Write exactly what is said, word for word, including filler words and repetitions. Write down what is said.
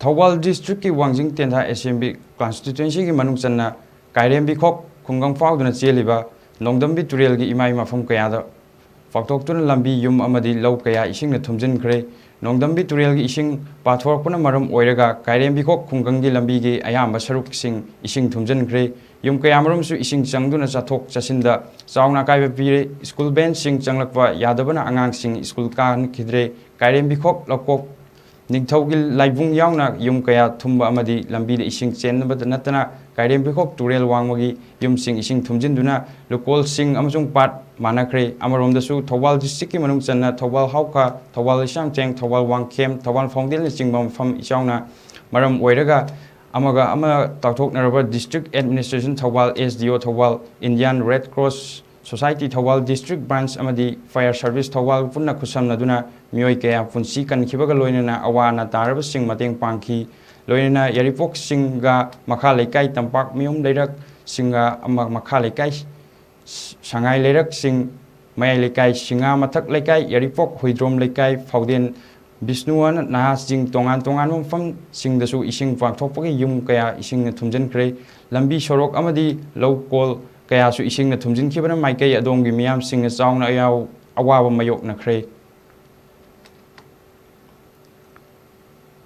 ꯊꯧꯕꯥꯜ ꯗꯤꯁꯇ꯭ꯔꯤꯛꯀꯤ ꯋꯥꯡꯖꯤꯡ ꯇꯦꯟꯊꯥ ꯑꯦꯁꯦꯝꯕ꯭ꯂꯤ ꯀꯟꯁꯇꯤꯇ꯭ꯋꯦꯟꯁꯤꯒꯤ ꯃꯅꯨꯡ ꯆꯟꯅ ꯀꯥꯏꯔꯦꯝꯕꯤꯈꯣꯛ ꯈꯨꯡꯒꯪ ꯐꯥꯎꯗꯨꯅ ꯆꯦꯜꯂꯤꯕ ꯅꯣꯡꯗꯝꯕꯤ ꯇꯨꯔꯦꯜꯒꯤ ꯏꯃꯥꯏ ꯃꯐꯝ ꯀꯌꯥꯗ ꯄꯥꯛꯊꯣꯛꯇꯨꯅ ꯂꯝꯕꯤ, ꯌꯨꯝ ꯑꯃꯗꯤ ꯂꯧ ꯀꯌꯥ ꯏꯁꯤꯡꯅ ꯊꯨꯝꯖꯤꯟꯈ꯭ꯔꯦ꯫ ꯅꯣꯡꯗꯝꯕꯤ ꯇꯨꯔꯦꯜꯒꯤ ꯏꯁꯤꯡ ꯄꯥꯊꯣꯔꯛꯄꯅ ꯃꯔꯝ ꯑꯣꯏꯔꯒ ꯀꯥꯏꯔꯦꯝꯕꯤꯈꯣꯛ ꯈꯨꯡꯒꯪꯒꯤ ꯂꯝꯕꯤꯒꯤ ꯑꯌꯥꯝꯕ ꯁꯔꯨꯛꯁꯤꯡ ꯏꯁꯤꯡ ꯊꯨꯝꯖꯤꯟꯈ꯭ꯔꯦ꯫ ꯌꯨꯝ ꯀꯌꯥꯃꯔꯨꯝꯁꯨ ꯏꯁꯤꯡ ꯆꯪꯗꯨꯅ ꯆꯠꯊꯣꯛ ꯆꯠꯁꯤꯟꯗ ꯆꯥꯎꯅ ꯑꯀꯥꯏꯕ ꯄꯤꯔꯦ꯫ ꯁ꯭ꯀꯨꯜ ꯕꯦꯟꯁꯤꯡ ꯆꯪꯂꯛꯄ ꯌꯥꯗꯕꯅ ꯑꯉꯥꯡꯁꯤꯡ ꯁ꯭ꯀꯨꯜ ꯀꯥꯍꯟꯈꯤꯗ꯭ꯔꯦ꯫ ꯀꯥꯏꯔꯦꯝꯕꯤꯈꯣꯛ ꯂꯧꯀꯣꯛ ꯅꯤꯡꯊꯧꯒꯤ ꯂꯥꯏꯕꯨꯡ ꯌꯥꯎꯅ ꯌꯨꯝ ꯀꯌꯥ ꯊꯨꯝꯕ ꯑꯃꯗꯤ ꯂꯝꯕꯤꯗ ꯏꯁꯤꯡ ꯆꯦꯟꯕꯗ ꯅꯠꯇꯅ ꯀꯥꯏꯔꯦꯝꯕꯤꯈꯣꯛ ꯇꯨꯔꯦꯜ ꯋꯥꯡꯃꯒꯤ ꯌꯨꯝꯁꯤꯡ ꯏꯁꯤꯡ ꯊꯨꯝꯖꯤꯟꯗꯨꯅ ꯂꯨꯀꯣꯜꯁꯤꯡ ꯑꯃꯁꯨꯡ ꯄꯥꯠ ꯃꯥꯟꯅꯈ꯭ꯔꯦ꯫ ꯑꯃꯔꯣꯝꯗꯁꯨ ꯊꯧꯕꯥꯜ ꯗꯤꯁꯇ꯭ꯔꯤꯛꯀꯤ ꯃꯅꯨꯡ ꯆꯟꯅ ꯊꯧꯕꯥꯜ ꯍꯥꯎꯈꯥ, ꯊꯧꯕꯥꯜ ꯂꯩꯁꯥꯡꯊꯦꯝ, ꯊꯧꯕꯥꯜ ꯋꯥꯡꯈꯦꯝ, ꯊꯧꯕꯥꯜ ꯐꯥꯎꯗꯦꯜꯅꯆꯤꯡꯕ ꯃꯐꯝ ꯏꯆꯥꯎꯅ ꯃꯔꯝ ꯑꯣꯏꯔꯒ ꯑꯃꯒ ꯑꯃ ꯇꯥꯎꯊꯣꯛꯅꯔꯕ ꯗꯤꯁꯇ꯭ꯔꯤꯛ ꯑꯦꯗꯃꯤꯅꯤꯁꯇ꯭ꯔꯦꯁꯟ ꯊꯧꯕꯥꯜ, ꯑꯦꯁ ꯗꯤ ꯑꯣ ꯊꯧꯕꯥꯜ, ꯏꯟꯗꯤꯌꯥꯟ ꯔꯦꯗ ꯀ꯭ꯔꯣꯁ ꯁꯣꯁꯥꯏꯇꯤ ꯊꯧꯕꯥꯜ ꯗꯤꯁꯇ꯭ꯔꯤꯛ ꯕ꯭ꯔꯥꯟꯆ ꯑꯃꯗꯤ ꯐꯥꯌꯔ ꯁꯥꯔꯚꯤꯁ ꯊꯧꯕꯥꯜ ꯄꯨꯟꯅ ꯈꯨꯠꯁꯝꯅꯗꯨꯅ ꯃꯤꯑꯣꯏ ꯀꯌꯥ ꯄꯨꯟꯁꯤ ꯀꯟꯈꯤꯕꯒ ꯂꯣꯏꯅꯅ ꯑꯋꯥ ꯑꯅꯥ ꯇꯥꯔꯕꯁꯤꯡ ꯃꯇꯦꯡ ꯄꯥꯡꯈꯤ꯫ ꯂꯣꯏꯅꯅ ꯌꯥꯏꯔꯤꯄꯣꯛꯁꯤꯡꯒ ꯃꯈꯥ ꯂꯩꯀꯥꯏ ꯇꯝꯄꯥꯛ ꯃꯌꯨꯝ ꯂꯩꯔꯛꯁꯤꯡꯒ ꯑꯃ ꯃꯈꯥ ꯂꯩꯀꯥꯏ ꯁꯉꯥꯏ ꯂꯩꯔꯛꯁꯤꯡ, ꯃꯌꯥꯏ ꯂꯩꯀꯥꯏ ꯁꯤꯡꯉꯥ ꯃꯊꯛ ꯂꯩꯀꯥꯏ, ꯌꯥꯏꯔꯤꯄꯣꯛ ꯍꯨꯏꯗ꯭ꯔꯣꯝ ꯂꯩꯀꯥꯏ, ꯐꯥꯎꯗꯦꯟ ꯕꯤꯁꯅꯨ ꯑꯅ ꯅꯍꯥꯁꯤꯡ ꯇꯣꯉꯥꯟ ꯇꯣꯉꯥꯟꯕ ꯃꯐꯝꯁꯤꯡꯗꯁꯨ ꯏꯁꯤꯡ ꯄꯥꯛꯊꯣꯛꯄꯒꯤ ꯌꯨꯝ ꯀꯌꯥ ꯏꯁꯤꯡꯅ ꯊꯨꯝꯖꯤꯟꯈ꯭ꯔꯦ꯫ ꯂꯝꯕꯤ ꯁꯣꯔꯣꯛ ꯑꯃꯗꯤ ꯂꯧ ꯀꯣꯜ ꯀꯌꯥꯁꯨ ꯏꯁꯤꯡꯅ ꯊꯨꯝꯖꯤꯟꯈꯤꯕꯅ ꯃꯥꯏꯀꯩ ꯑꯗꯣꯝꯒꯤ ꯃꯤꯌꯥꯝꯁꯤꯡꯅ ꯆꯥꯎꯅ ꯑꯌꯥꯎ-, ꯑꯋꯥꯕ ꯃꯥꯌꯣꯛꯅꯈ꯭ꯔꯦ꯫